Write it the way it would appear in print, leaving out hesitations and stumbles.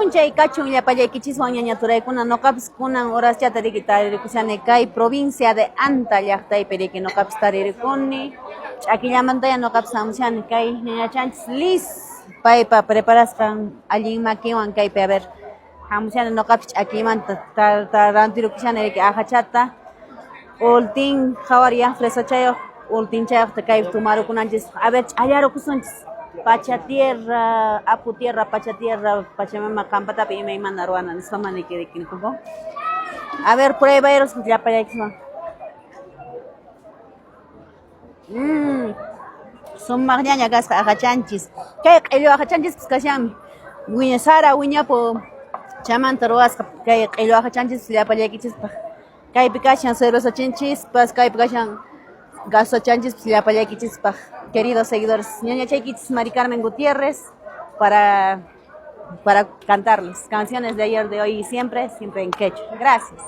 p'unchay kachun llapallaykichiswan ñaña turaykuna, noqapis kunan horaschata riki taririkushani kay provincia de Anta llaqtaypi riki noqapis taririkuni, ch'akillamantaya noqapis hamushani kay ñañachanchis Liz paypa preparasqan allin makinwan kaypi a ver hamushani noqapis ch'akiymanta rantirukushani riki aqhachata ultin qhawariya fresachayuq ultinchayuqta kaypi tumarukunanchis a ver ch'allarukusunchis pacha tierra apu tierra pacha tierra pachamama qampatapi imaymana ruwana nispa maniki riki a ver pruebayros llapallaykiswan. Sumaq ñaña kasqa aqhachanchis. Kay q'illu aqhachanchispas kashanmi. Wiña sara wiñapu chamanta ruwasqa kay q'illu aqhachanchispas llapallaykichispaq. Kaypi kashan cervezachanchispas, kaypi kashan gasochanchispas llapallaykichispaq. Queridos seguidores, ñañachaykichis Mari Carmen Gutiérrez para cantarles canciones de ayer, de hoy y siempre, siempre en quechua. Gracias.